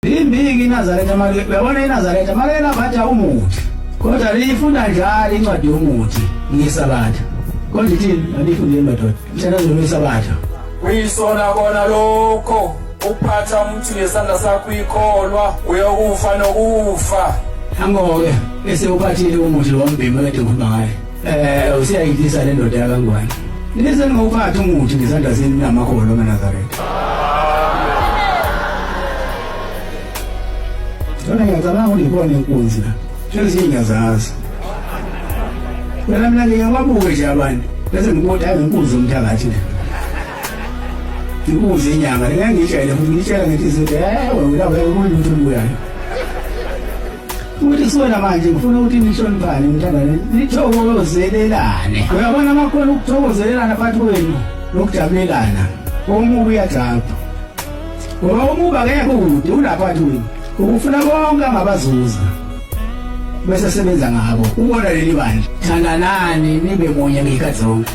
Limbiki iNazaretha manje uyabona iNazaretha make laphatha umuthi. Kodwa liyifunda njalo incwadi yomuthi ngeSabatha. Kodwa ithini anifundile madoda. Mthandazo weSabatha. Kuyisona kona lokho ukuphatha umuthi ngesandla sakho ikholwa uyokufa nokufa. Nango-ke esewuphathile umuthi lo mbhemu ekade ngikhuluma ngaye. Eh usiyayidlisa le ndoda yakangwane. Nilise ningawuphathi umuthi ngezandla zenu namakholwa amaNazaretha. Lona ngiyacabanga ukuthi ikhona inkunzi la. Ezinye ngiyazazi. Phela mina ngike ngibabuke nje abantu bese ngibona hayi inkunzi yomthakathi le. Inkunzi inyanga ngeke ngitshele futhi ngitshela ngithi izinto eh wena ulutho olubuyayo. Ukuthi siwena manje ngifuna ukuthi nihloniphane nithandane nithokozelelane. Uyabona amakhona ukuthokozelelana phakathi kwenu nokujabulelana. Omubi uyajabha. Ngoba umubi akekho kude ulapha phakathi kwenu. Ukufuna konke angabazuza. Bese sebenza ngabo. Ubona leli bandla. Thandanani nibe munye ngey'khathi zonke.